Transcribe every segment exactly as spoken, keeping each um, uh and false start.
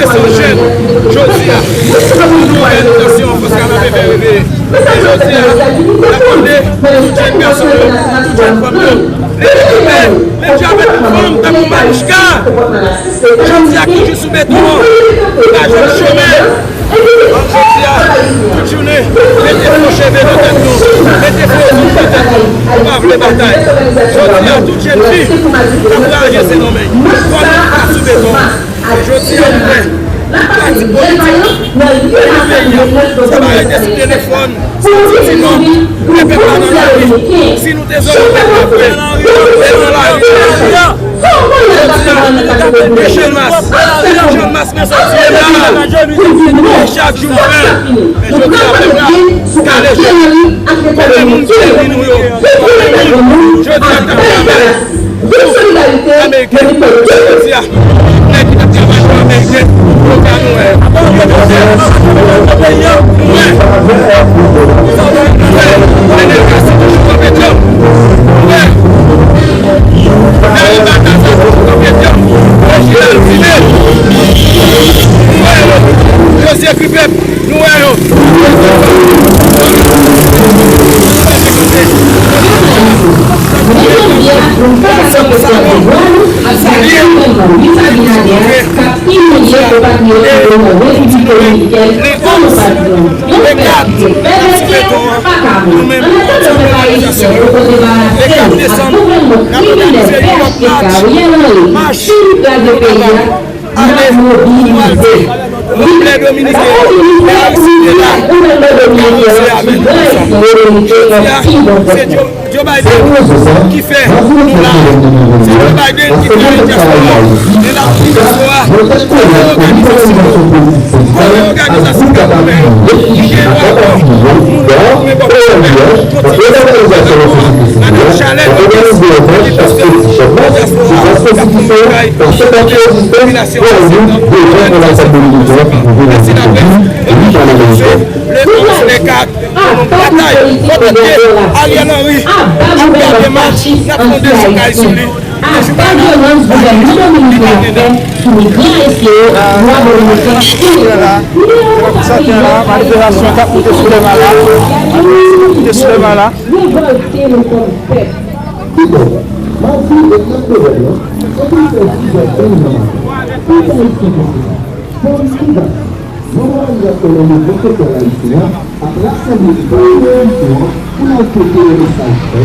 Mesye jèn, jodi a, nou wè nou nan se yon fòs kanapevè reveye. E jodi a, n ap mande tout jèn gason yo, tout jèn fanm yo, leve kanpe, leve avèk fanm tankou Marichka. Jodi a, ki jou sou beton an, nou pa jwenn chomè. Jodi a, tout jounen, mete fo cheve nan tèt nou, mete fo zong nan tèt nou, nou pa vle batay. Jodi a, tout jèn fi k ap raje Sendomeng, fò nou pa sou beton an. Jodi a, nou wè, pati politik, nou wè, se pa rete sou telefòn, se pa rete sou telefòn, se pa rete sou telefòn, si nou te zòrèy pèp la fè, e nan lari. Jodi a, e Channmas, e Channmas nan sòti la. E chak jou nou fè, men jodi a pèp la kale je. Konbyen moun ki te di nou yo? Jodi a k ap travay pou Ameriken. Jodi a, nèg ki t ap travay pou Ameriken, yo ka nou wè. Nou wè. Nou wè. Fidel Castro toujou kanpe djanm. Nou wè. Dènye batay sa toujou kanpe djanm. Reginald Finet. Nou wè yo. Yo se ekri pèp. Nou wè yo. Mezanmi, nou pa ka fè konsa non. Sa byen. Sa byen. Imilye konpatriyòt yo nan Repiblik Dominikèn, sa nou pa di nou. Yon pèp ki te pèmèt nou menm, an atandan pèp ayisyen yo konn debarase l ak gouvènman kriminèl P H T K Ariel Henry, si nou kraze peyi a, n ap mobilize. Wi, n ap mobilize pou nou fè gouvènman dominiken an ki bay ayisyen yo merite yon pi bon tretman. Joe Biden ki fè nou la. Se Joe Biden ki fè dyaspora. E l ap di dyaspora, fè òganizasyon, fòme òganizasyon k ap goumen yo, ki gen rapò, moun yo goumen bò kote yo, kontinye fè nou la. Madan Chalè, ki pase nan dyaspora, k ap fè yon kay, popilasyon pase nan gouvènman. Mèsi laprès, le onze, le quatre. Pou nou batay kont lide Ariel Henry ap gade match, n ap fè yon desann kay sou li. Toujou pa nan kay li, li pa mennen. Sa te la, manifestasyon k ap moute sou lèman la. Moute sou lèman la. Revòlte nou kòm pèp. Kidonk, madi vennèf novanm nan, anpil fè plizyè bèl nan maten. Pèp ayisyen konsa, Fòm Kidonk, Manm òganizasyon nan mouvman sosyal ayisyen an ap rasanble tout popilasyon an pou n al pote yon mesaj fò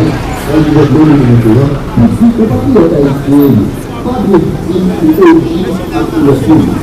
nan gouvènman dominiken an pou di konpatriyòt ayisyen yo pa dwe viktim pou oji ak koulè po yo.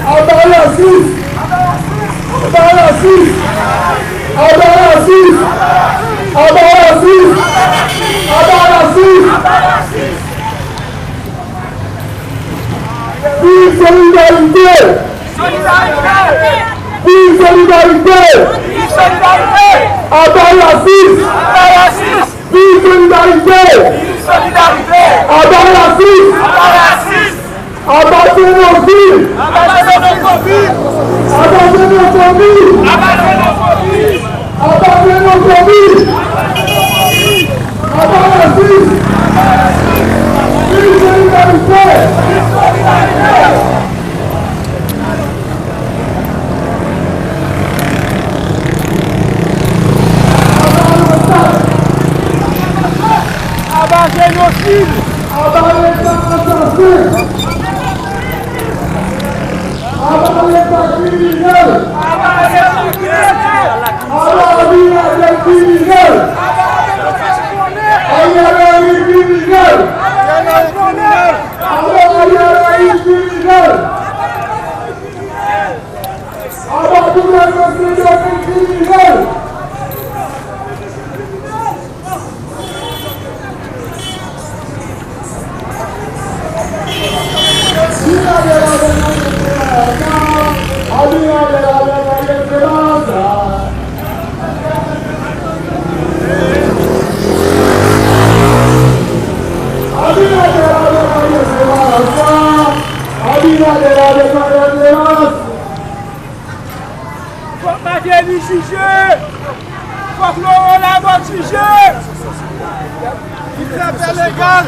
Aba rasis! Aba rasis! Aba rasis! Aba rasis! Aba rasis! Viv solidarite! Viv solidarite! Aba rasis! Viv solidarite! Aba rasis! Aba zenofobi! Aba zenofobi! Aba zenofobi! Aba zenofobi! Aba rasis! Viv solidarite! Aba zenosid! Aba leta asasen! Aba leta kriminèl! Aba Abinader kriminèl! Ariel Henry kriminèl! Aba Ariel Henry kriminèl! Aba gouvènman Sendomeng kriminèl! Fòk Martelly jije! Fòk Laurent Lamothe jije! Kidnapè legal!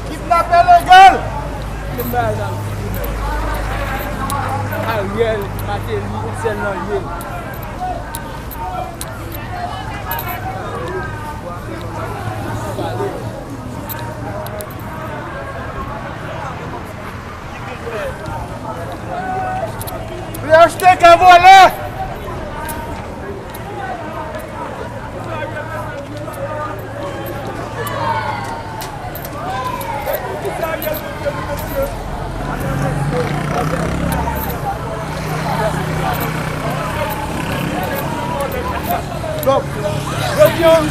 Kidnapè legal! Ariel, Martelly, sèl nan ye. P H T K vòlè! Donk, jodi an,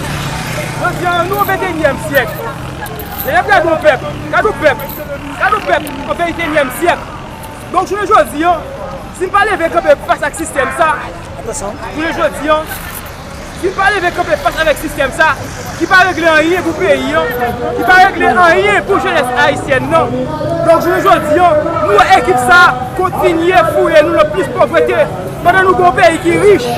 jodi an, nou o venteyinyèm syèk. Lè n ap gade yon pèp, gade yon pèp, gade yon pèp o venteyinyèm syèk. Donk, jounen jodi an, si n pa leve kanpe fas ak sistèm sa, jounen jodi an, si n pa leve kanpe fas avèk sistèm sa, ki pa regle anyen pou peyi an, ki pa regle anyen pou jenès ayisyèn nan. Donk, jounen jodi an, nou wè ekip sa kontinye foure nou nan plis povrete, pandan nou gen yon peyi ki rich.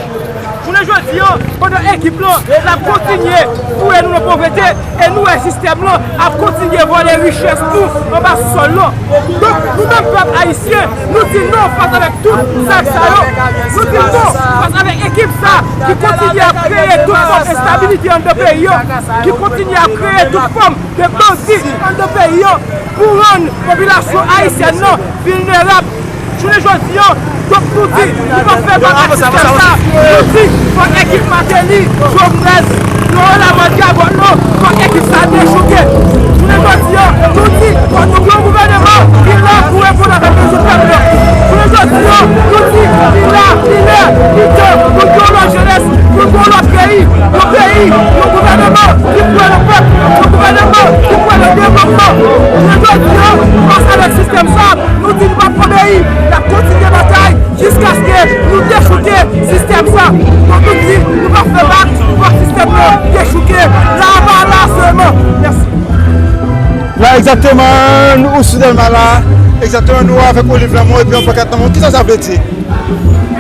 Jounen jodi an, pandan ekip lan, l ap kontinye foure nou nan povrete, e nou wè sistèm lan ap kontinye vòlè richès nou anba sòl lan. Donk, nou menm pèp ayisyen, nou di non fas avèk tout zak sa yo. Nou di non fas avèk ekip sa ki kontinye ap kreye tout fòm enstabilite anndan peyi an, ki kontinye ap kreye tout fòm de bandi anndan peyi an pou rann popilasyon ayisyèn nan vilnerab. Jounen jodi an, donk, nou di, nou p ap fè bak ak sistèm sa. Nou di, fòk ekip Martelly, Jovenel, Laurent Lamothe, Gabriel, fòk ekip sa dechouke. Jounen jodi an, nou di, fòk nou gen yon gouvèneman ki la pou reponn avèk bezwen pèp la. Jounen jodi an, nou di, li la, li lè, li tan pou gen yon lòt jenès, pou gen yon lòt peyi, yon peyi, yon gouvèneman ki kwè nan pèp, yon gouvèneman ki kwè nan devlopman. Jounen jodi an, fas avèk sistèm sa, nou di nou p ap obeyi, n ap kontinye batay jiskaske nou dechouke sistèm sa. Donk, nou di nou p ap fè bak, fòk sistèm nan dechouke, la pa la sèlman. Mèsi. La, egzakteman, nou sou Dèlma la. Egzakteman, nou avèk Olive Lamont epi yon pankart nan men w. Kisa sa vle di?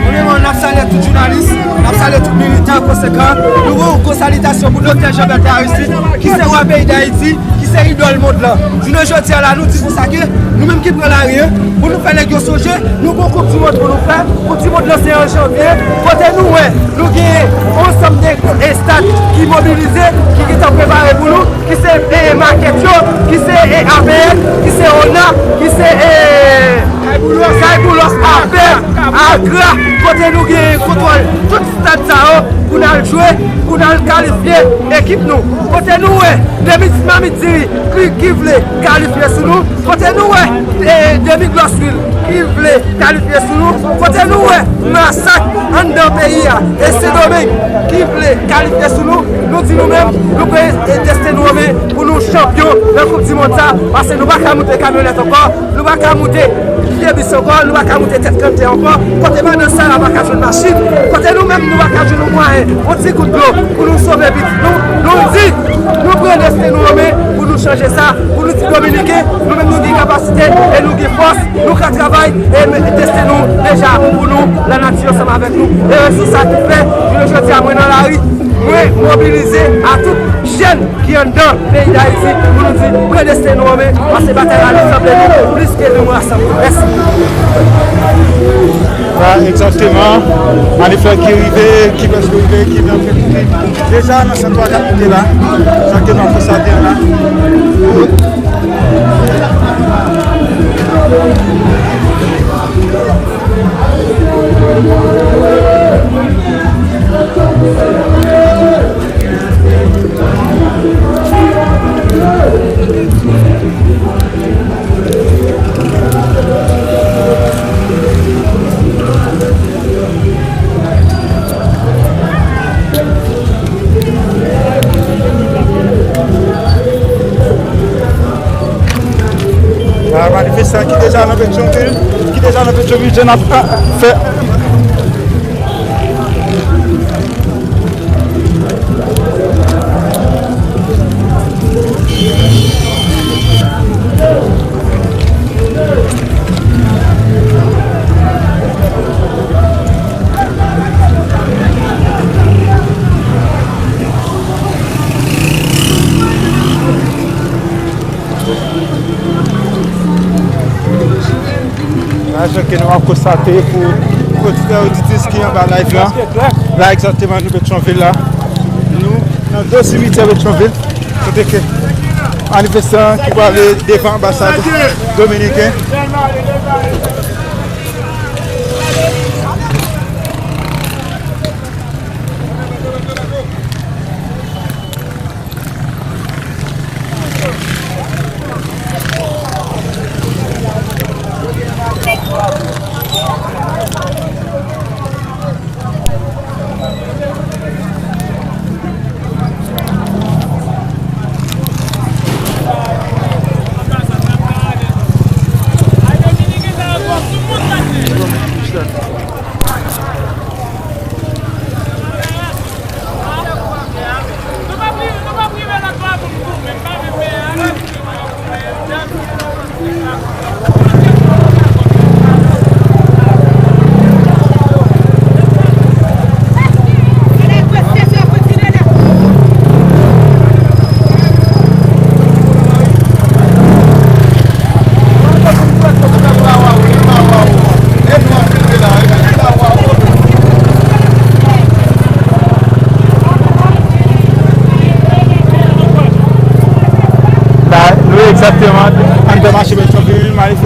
Premyèman, n ap salye tout jounalis, n ap salye tout militan konsekan. Nou voye yon gwo salitasyon pou Doktè Jean Bertrand Aristide, ki se wa peyi Dayiti, ki se idòl mond lan. Jounen jodi a la, nou di konsa ke nou menm ki pran lari an, pou nou fè nèg yo sonje, nou gon koup di mond pou nou fè. Koup di mond lan se an janvye, kote nou wè, nou genyen yon ansanm de estad ki mobilize, ki gentan prepare pou nou, ki se, e, makèt yo, ki se, e, A P N, ki se ona, ki se, e, Kay Boulos, Kay Boulos, Apè, Agra, kote nou gen kontwòl tout stad sa yo pou n al jwe. Al kalifye ekip nou. Kote nou wè Demi Mamit Diri ki, ki vle kalifye sou nou? Kote nou wè, e, Demi Gloswil ki vle kalifye sou nou? Kote nou wè masak anndan peyi a, e Sendomeng ki vle kalifye sou nou? Nou di nou menm, nou pran, e, desten nou an men pou nou chanpyon nan Koup di Mond sa, paske nou pa ka moute kamyonèt ankò. Nou pa ka moute vye bis ankò, nou pa ka moute tèt kanntè ankò. Kote madan Sara pa ka jwenn machin, kote nou menm nou pa ka jwenn yon mwayen, yon ti gout dlo pou nou sove pitit nou, nou di, nou pran desten nou an men pou nou chanje sa, pou nou di Dominiken, nou menm nou gen kapasite e nou gen fòs, nou ka travay e men desten nou deja pou nou, lanati ansanm avèk nou. E se sa ki fè, jounen jodi a, mwen nan lari, mwen mobilize a tout jèn ki anndan peyi Dayiti pou nou di, pran desten nou an men, paske batay la li sanble nou plis ke nou rasanble. Mèsi. La, egzakteman, manifè ki rive, ki prèske rive, ki nan fini. Deja nan sèt twa k ap moute la, egzakteman, pou sa te la. Ah, manifestan ki deja nan Petyonvil, ki deja nan Petyonvil, jèn ap, ah, fè. Nan jan ke nou ap konstate pou oditè, oditris ki anba live la. La, egzakteman, nou Petyonvil la. Nou nan do simityè Petyonvil. Kote ke manifestan ki prale devan anbasad dominiken. La, nou egzakteman anndan mache Petyonvil, manif-,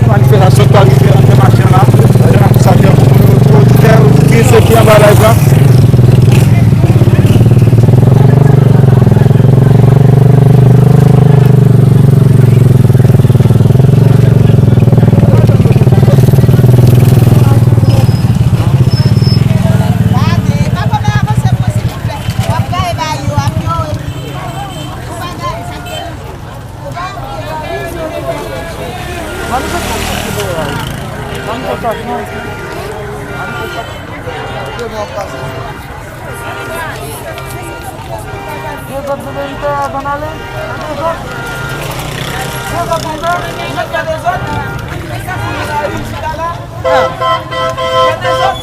manifestasyon k ap rive anndan mache la. Sa fè pou nou oditè, oditris ki anba live la. Dezòd vle vin fè a, bann ale. Dezòd. Dezòd vin fè. Mèt fè dezòd. Fè dezòd.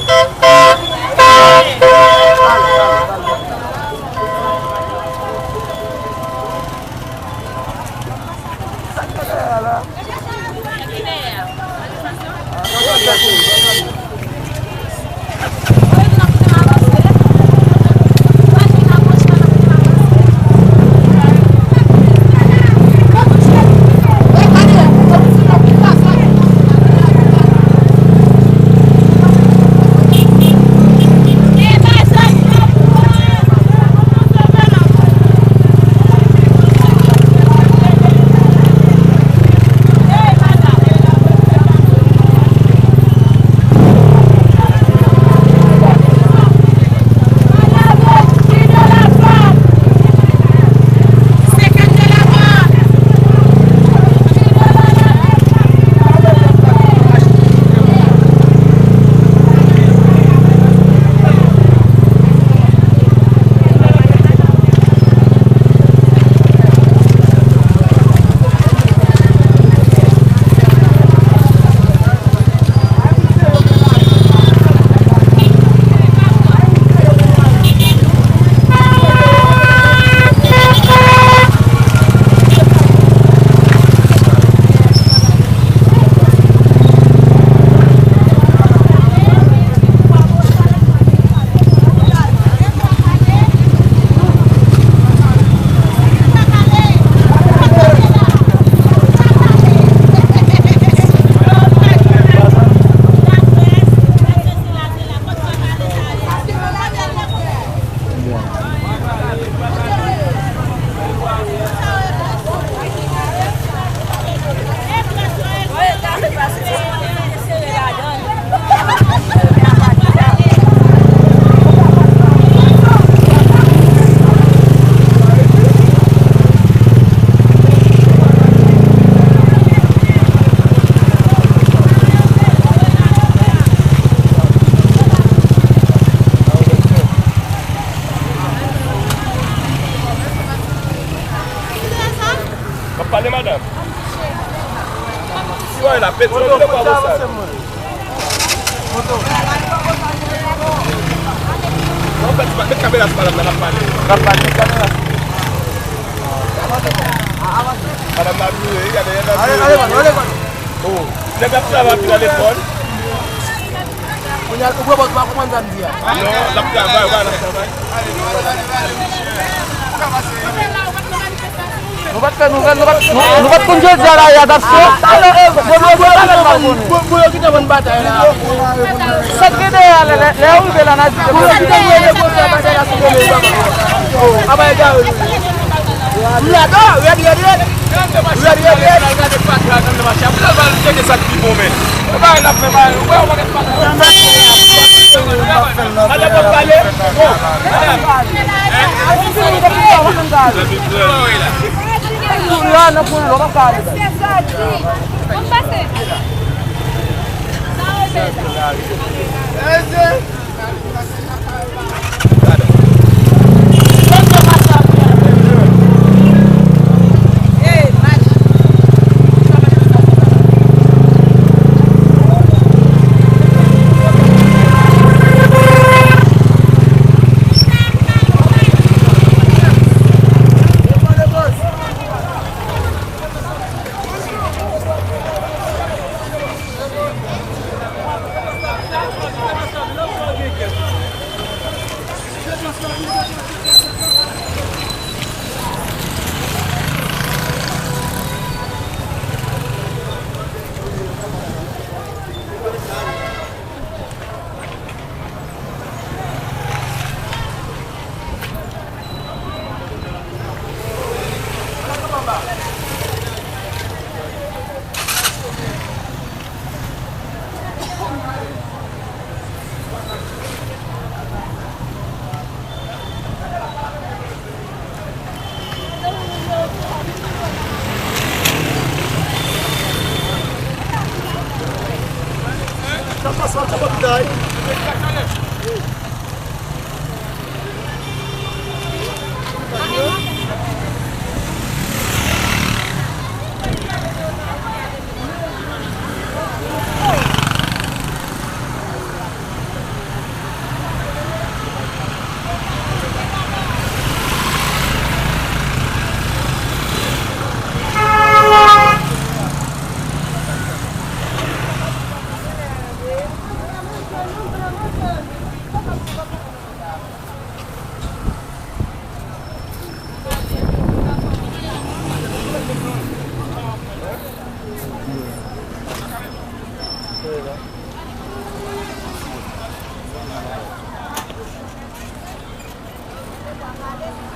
Sa k fè dèyè a la? Mwen la, Petro, nou de bò bosal. Anfèt, met kamera sou madanm nan, n ap pale. N ap pale, kamera. Madanm nan ap joure, gade, gade, ale, ale, ale, ale. Oh, nèg ap travay anpil nan lekòl. Kounye a, ou pran pòz, ou pa konprann sa m di a. Non, l ap travay, w pa l ap travay. Nou pa t fè nouvèl, nou pa t, nou, nou pa t konn jodi a la, y a t ap fè. Pou yo kite bann batay la. Sa k gen dèyè a, lè, lè, lè yo rive la, n a di ke pou yo kite bann batay la sou kote yo, papa. Apa egare nou ye. M la, non, rèd, rèd, rèd. Rèd, rèd, rèd. Gade patra nan mache a. Pou l al tcheke sa k pi bon, men. E bagay n ap fè, bagay. Ou wè, ou pa gen patra. Madanm, w ap pale? Bon, madanm. Hein?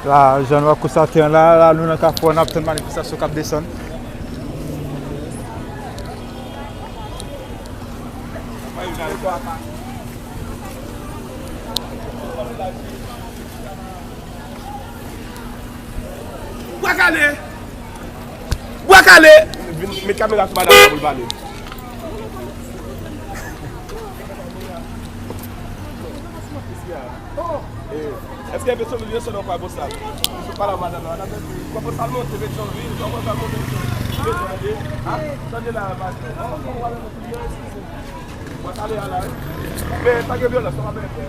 La, jan nou wè konstate an la, la, nou nan Kafou, n ap tann manifestasyon k ap desann. Bwa kale! Bwa kale! Vin met kamera sou madanm nan pou l pale. Eh, èske Petyonvil yo sòt nan Kwabosal? Misye pale ak madanm nan, madanm nan di, Kwabosal monte Petyonvil, Kwabosal monte Petyonvil. Tande, tande la, madanm. Mwen pale a la, wi. Men pa gen vyolans, sa pa byen fè.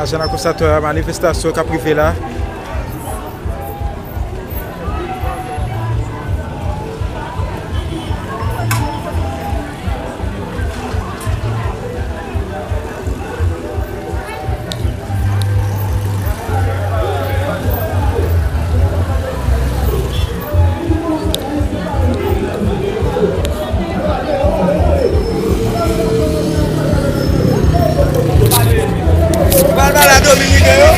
Jan n ap konstate a, manifestasyon k ap rive la. Pral pale a Dominiken yo.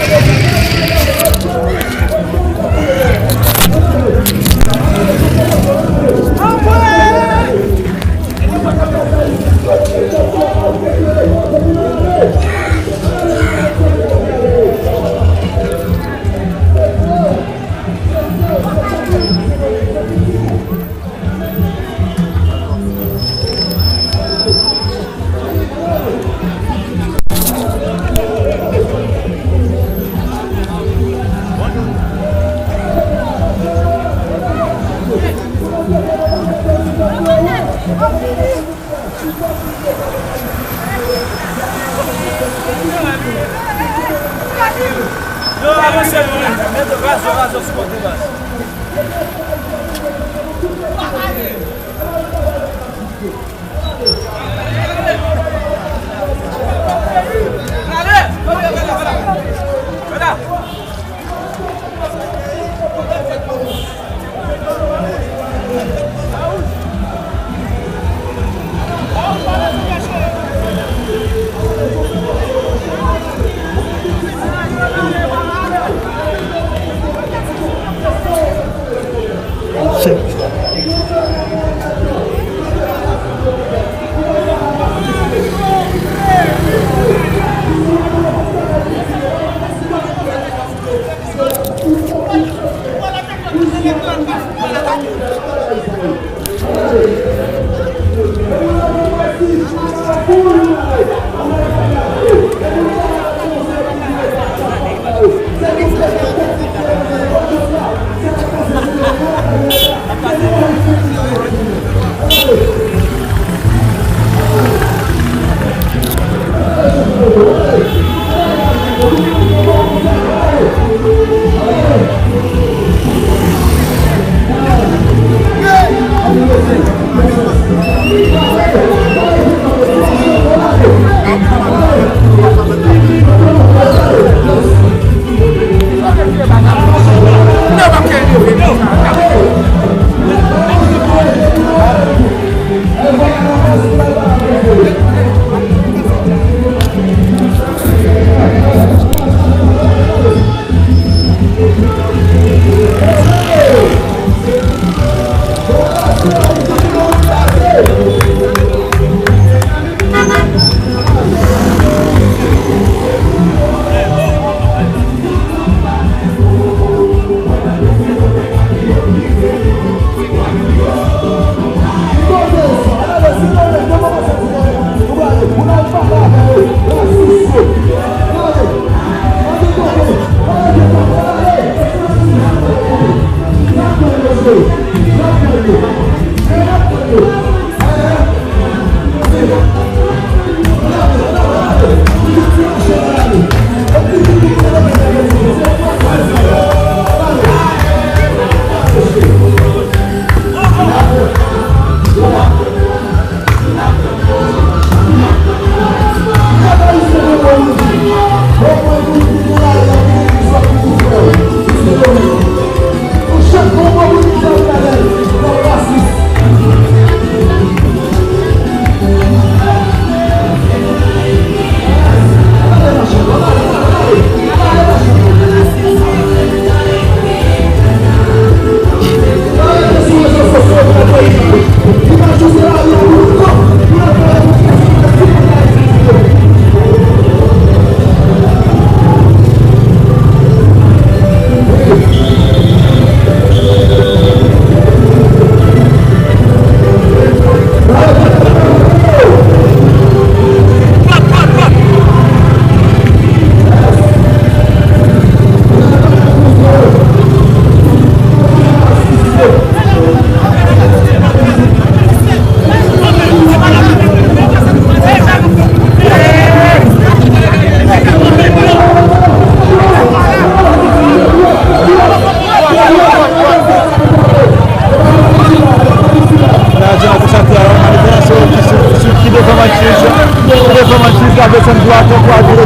Yo, avanse, nou menm. Mete razo, razo sou kote, baz.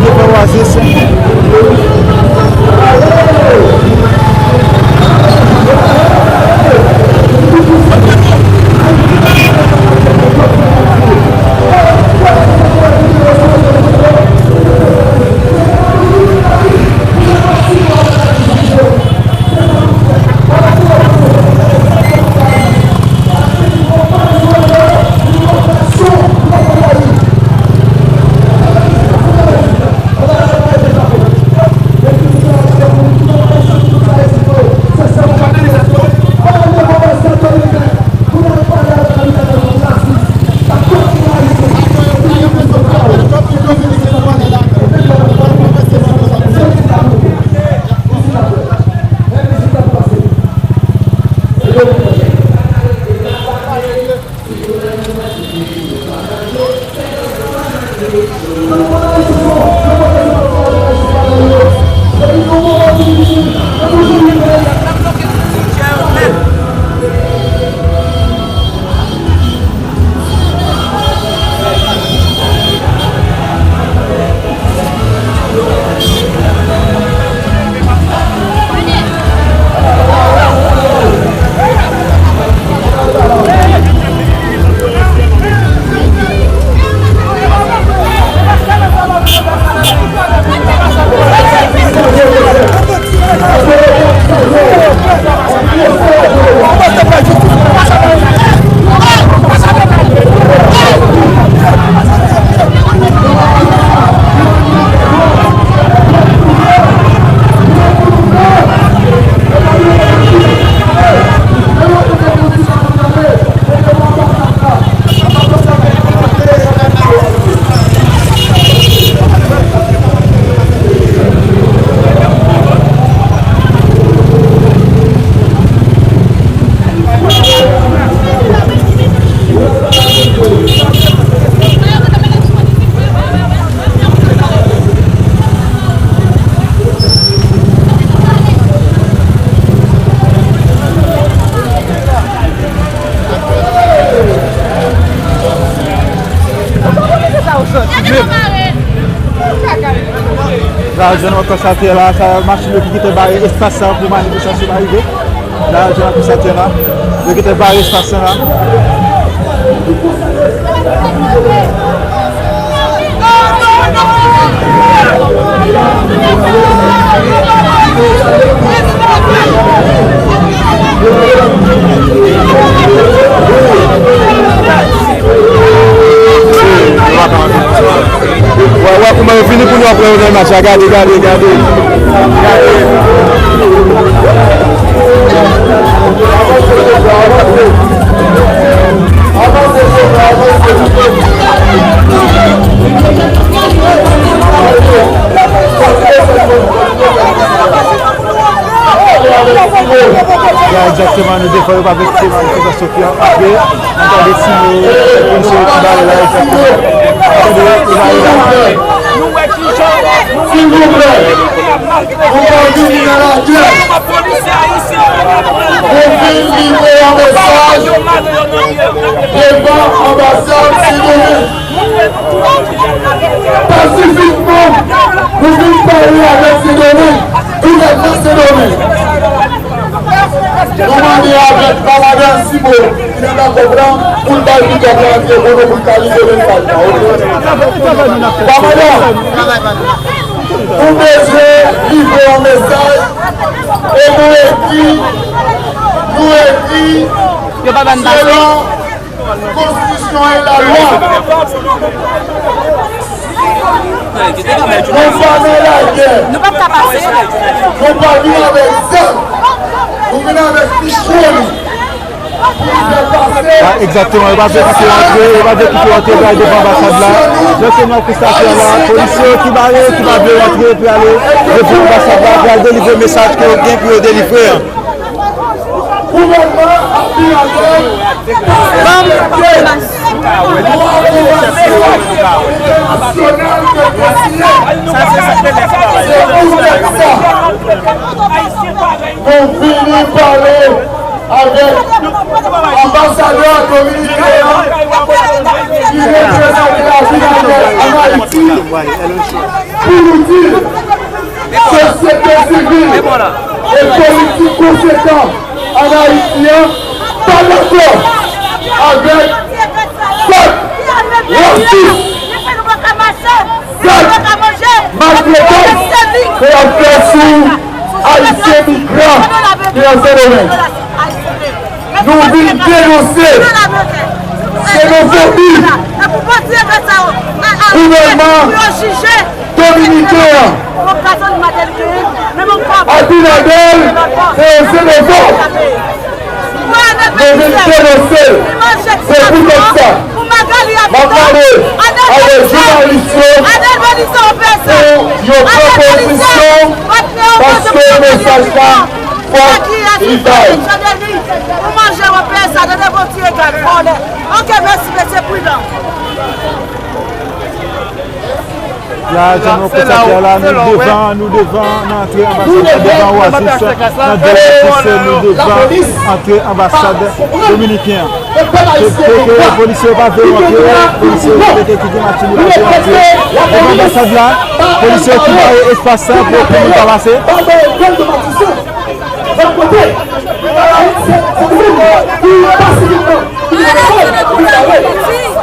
Oasis. La, jan nou konstate la, sa machin yo ki kite bare espas sa pou manifestasyon pa rive. La, jan nou konstate la, yo kite bare espas la. Wè, wè kouman yo vini pou nou ap wè yo nan imaj la. Gade, gade, gade. Gade. Ya, egzakteman, nou devan yo pa vle kite manifestasyon ki an, antre. N ap tande ti mo polisye yo ki bare la, egzakteman. N ap tande yo ki bare la. Silvouplè, nou pa vini nan lagè. Nou vin livre yon mesaj devan anbasad Sendomeng. Pasifikman, nou vin pale avèk Sendomeng, gouvènman Sendomeng. Nou mande avèk Baba Dansibo, ki nan Dakòb la, pou l bay pikòp la antre pou nou, pou l ka livre mesaj la, oke? Baba Dan, nou bezwen livre yon mesaj, e nou ekri, nou ekri, selon Konstitisyon e lalwa. Nou pa nan lagè. Nou pa ka pase. Nou pa vin avèk zam. Nou vin avèk pistolè. Pou nou fè pase. Ah, egzakteman, yo pa vle kite yo antre, yo pa vle kite yo antre, pral devan anbasad la. Jan ke nou ap konstate la, polisye yo ki bare, ki pa vle yo antre, prale devan anbasad la, pral delivre mesaj ke yo gen pou yo delivre an. Gouvènman ap vin avèk yon konvansyon entènasyonal ke te siyen. Se poutèt sa, nou vini pale Avèk anbasadè dominiken an ki reprezante Abinader ann Ayiti, pou nou di sosyete sivil e politik konsekan ann Ayiti an pa dakò avèk zak rasis, zak maltretans ke y ap fè sou Ayisyen migran ki nan Sendomeng. Nou vin denonse ksenofobi gouvènman dominiken an. Abinader se yon ksenofob. Nou vin denonse l. Se poutèt sa m ap mande avèk jounalis yo pou yo pran pozisyon, paske mesaj la fòk li bay. Ou manje, w ap peye sa, tande bon ti egare, vòlè. Ok, mèsi, mesye, pridan. La, jan nou konstatè la, nou devan, nou devan, nan antre anbasad la, devan Oasis, nan de Oasis, nou devan antre anbasad dominiken an. Se ke polisye yo pa vle rantre, polisye yo ki gen machin yo pa vle rantre. Devan anbasad la, polisye yo ki bare espas sa pou okenn moun pa pase. Bòt kote, se, se moun ki pasifikman, ki gen lekòl, ki kare.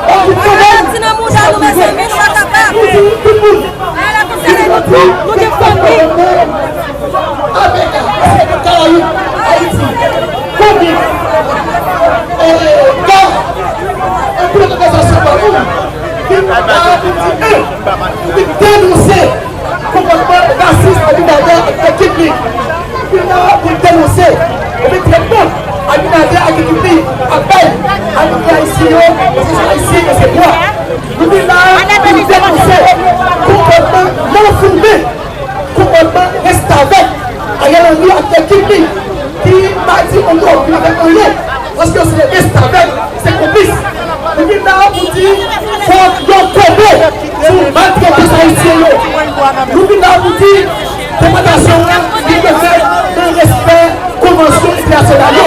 Epi kanmenm, nou di tout moun, nou gen fanmi, avèk, se Karayib, Ayiti, Kobik, e, Gad, anpil òganizasyon pa nou, vin la pou di, en, vin denonse konpòtman rasis Abinader ak ekip li. Vin la pou n denonse epi tretman Abinader ak ekip li ap bay a imigran ayisyen yo, paske se Ayisyen yo se bwa. Nou vin la pou n denonse konpòtman non fòme, konpòtman restavèk Ariel Henry ak ekip li ki pa di on mo, ki pa fè anyen. Paske se restavèk, se konplis. Nou vin la pou di, fòk yo kanpe sou maltretans ayisyen yo. Nou vin la pou di, depòtasyon an, li dwe fèt nan respè konvansyon entènasyonal yo.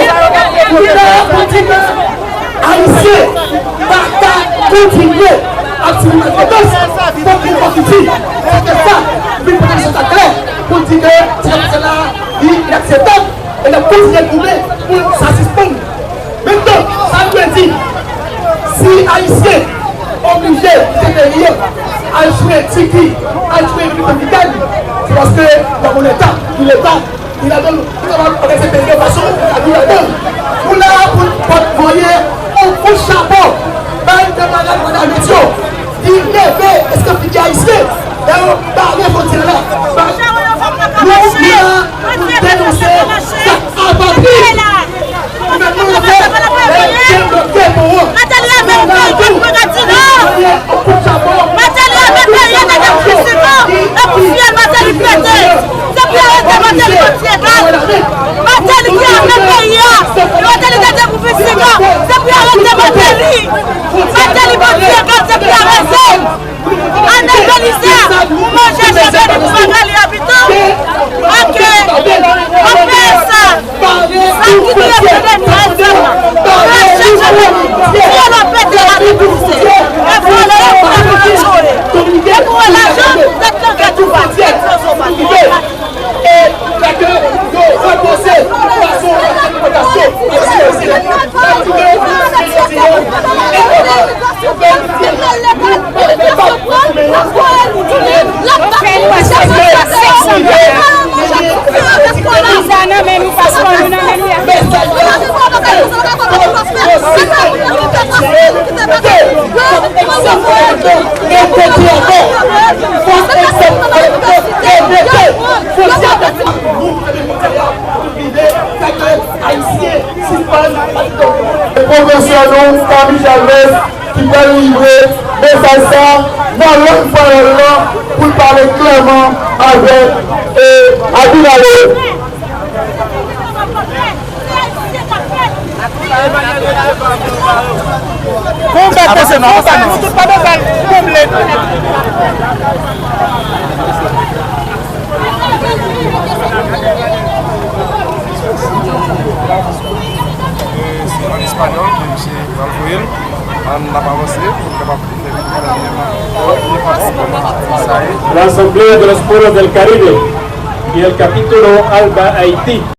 Nou vin la pou di ke Ayisyen pa ka kontinye ap sibi maltretans, fòk nou fè piti. Se te sa, nou vin pote mesaj la klè, pou di ke sa k ap pase la, li inakseptab. E n ap kontinye goumen pou sa sispann. Mentnan, sa vle di, si Ayisyen oblije kite peyi yo, al jwe Tiki, al jwe Repiblik Dominikèn, se paske y a yon Leta, yon Leta ki ladan l, pou kapab òganize peyi yo fason pou l ka viv ladan l. Nou la pou n pot voye yon kout chapo bay kanmarad Manda Metyo ki leve eske figi Ayisyen lè yo bare fwontyè la. Nou la pou n denonse zak apatrid gouvènman an fè, lè l debloke pon an. Matèli avèk peyi, pa pran Gatineau. Matèli avèk peyi, te gen pou fè sik an, e pou fyèl Matèli pete. Se pou yo arete Matèli, bon Dye, gad. Matèli ki ame peyi a. Matèli te gen pou fè sik an. Se pou yo arete Matèli. Matèli, bon Dye, gad, se pou yo arete l. Anèl Belizaire, ou manje jan veni pou Magali abitan. Ok. Anpil sa. Sa ki touye fidèl nou ansanm nan. Rachel Jovenel, si yo lòt pete la depouse. E vòlè yo pou ta kontinye. Depi w wè lajan, tèt kangèt ou pa, tèt zozo pa. E lè ke yo ranfòse fason depòtasyon ayisyen yo, se la ki di ke ayisyen yo, Pwofesè nou, Camille Chalmers, ki pral livre mesaj sa nan lang panyòl lan pou l pale klèman avèk, e, Abinader. Fè yon bèl pase, fè yon bèl pase, nou tout pa bezwen konble. Espanyòl ke misye pral voye l, ann ap avanse pou n kapab fè vin kòm yon pati. Sa ye. La Asamblea de los Pueblos del Caribe y el capítulo Alba Haití.